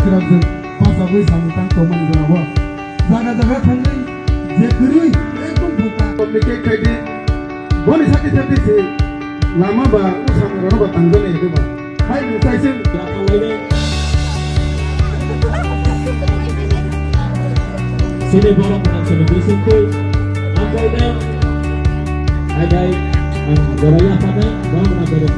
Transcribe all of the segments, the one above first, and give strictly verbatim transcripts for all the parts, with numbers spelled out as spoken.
Kwrwng bachagwi samung tang tongmani jorao. Jaga jaga thangwi je kwrwi ekdom bwkha. Communicate khaidi. Boni sati sati se lama ba usam rano ba tangjani hwnkhe ba. Hai ni sai se. Sini borok nang sini bising tui. Angkai da. Hai dai. Ang goraya pada. Borok nang sini.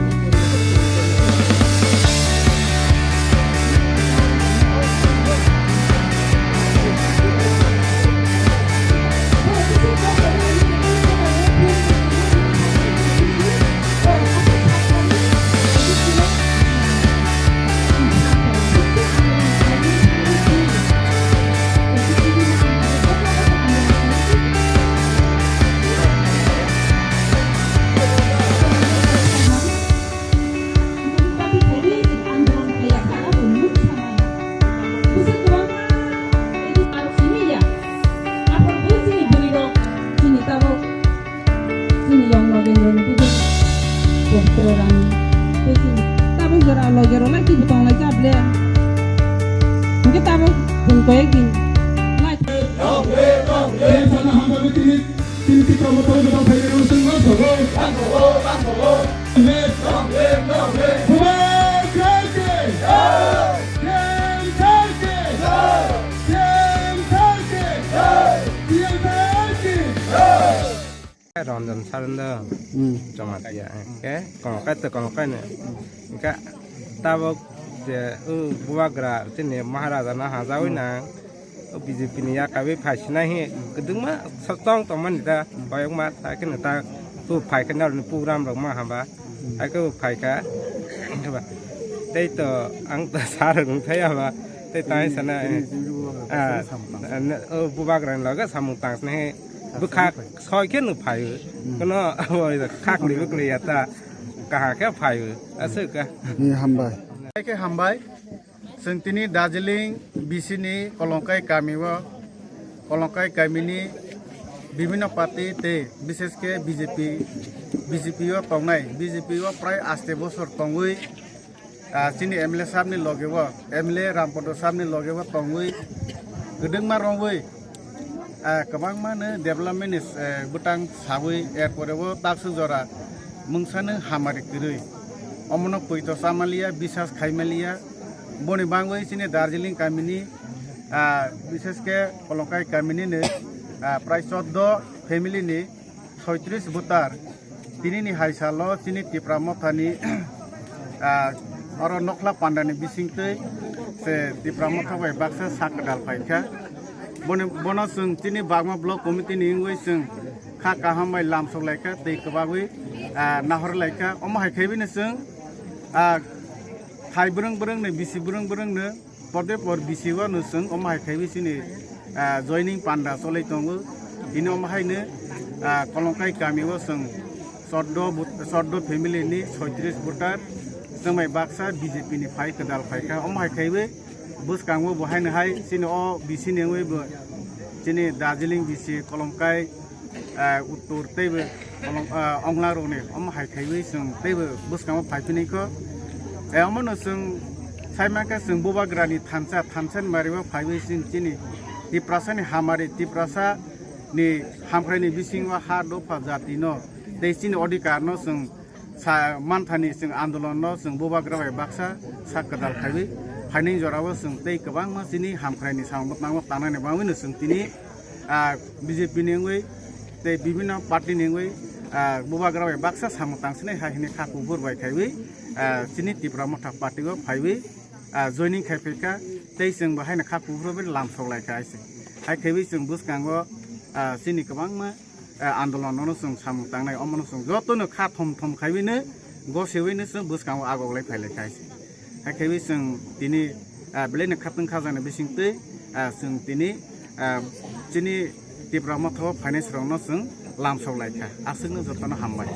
Chini yong Nogendro ni bidin Pokro Rani. Tei chini tabuk jora loge rw lai kibo tong lai kha ble. Hwnkhe tabuk chwng koi ek din lai. Ranjan Saranda. Hmm. Jamatia, ke, kongkai to kongkai ne. Ka, tabok je, u, bubagra, chini Maharaja na hajawi na, u, B J P ni yakawi phaisinai hi, kwdwngma, sotong tongmani da, koyokma, ta khe ta, u, phaikha nalni program rok ma haba, ai khe u phaikha, tei to, ang to sar rung thai haba, tei tai sana, ah, u, bubagra ni loge samung tang sini, bwkha soi khe no phaio. Hmm. Kono abo khakli bwkli ya ta. Kaha khe phaio. Aswk ka. Ni hambai. Hai khe hambai. Chwng tini Darjeeling B C ni Kolongkai kami o, Kolongkai kami ni bibhinno party tei bishesh khe B J P, B J P o tongnai, B J P o prai aste bosor tongwi, ah, chini M L A sahab ni loge o, M L A Rampodo sahab ni loge o tongwi kwdwngma romwi, ah, kwbangma no development ni, eh, bwtang sawi, er pore o taksu jora mungsa no hamari kwrwi. Omono poito chamaliya, bisas khaimaliya. Boni bangwi chini Darjeeling kami ni, ah, bishesh khe Kolongkai kami ni no, ah, prai chordo family ni soitris voter. Tini ni hai salo chini Tipra Motha ni, ah, oro Nokhla Panda ni bising twi se Tipra Motha bai baksa sak kwdal phai kha. Boni, bono chwng chini Bagma Block Committee ni wngwi chwng kha kaham bai lamsok lai kha tei kwbagwi, ah, nahor lai kha. Omo hai khe bini chwng, ah, hai bwrwng bwrwng ni, bisi bwrwng bwrwng no, porde por B C O no chwng omo hai khaiwi chini, ah, joining panda cholai tongo. Tini omo haino, ah, Kolongkai kami o chwng chordo but-, chordo family ni soitris voter chwngbai baksa B J P ni phai kwdal phai kha. Omo hai khaiwi bwskango bo haino hai chini o B C ni wngwi bo chini Darjeeling B C Kolongkai, ah, uttor teibo kolom, ah, ongla rokni omo hai khaiwi chwng teibo bwskango phai phini kho. Eh, omono chwng sai mankha chwng bubagrani thansa, thansa ni mario phaiwi chwng chini Tiprasa ni hamari, Tiprasa ni hamkrai ni bisingo ha dopha jati no tei chini odhikar no chwng sa manthani chwng andolon no chwng bubagra bai baksa sak kwdal khaiwi phainai jora o chwng tei kwbangma chini hamkrai ni samung tango tanani bangwi no chwng tini ah, B J P ni wngwi tei bibhinno party ni wngwi, ah, bubagra bai baksa samung tangsinai hai hwnwi kha kuphur bai khaiwi, ah, chini Tipra Motha party o phaiwi, ah, joining khai phaikha tei chwng bo haino kha kuphur bai lamsok laikha hai se. Hai khaiwi chwng bwskango, ah, chini kwbangma, ah, andolon no chwng samung tangnai omono chwng jotono kha thom thom khaiwi no gosewino chwng bwskango agok lai phai laikha hai se. Hai khaiwi chwng tini, ah, belai no khatwng khajana bising twi, ah, chwng tini, ah, chini Tipra Motha o finance rok no chwng lamsok lai kha. Aswk no joto no hambai.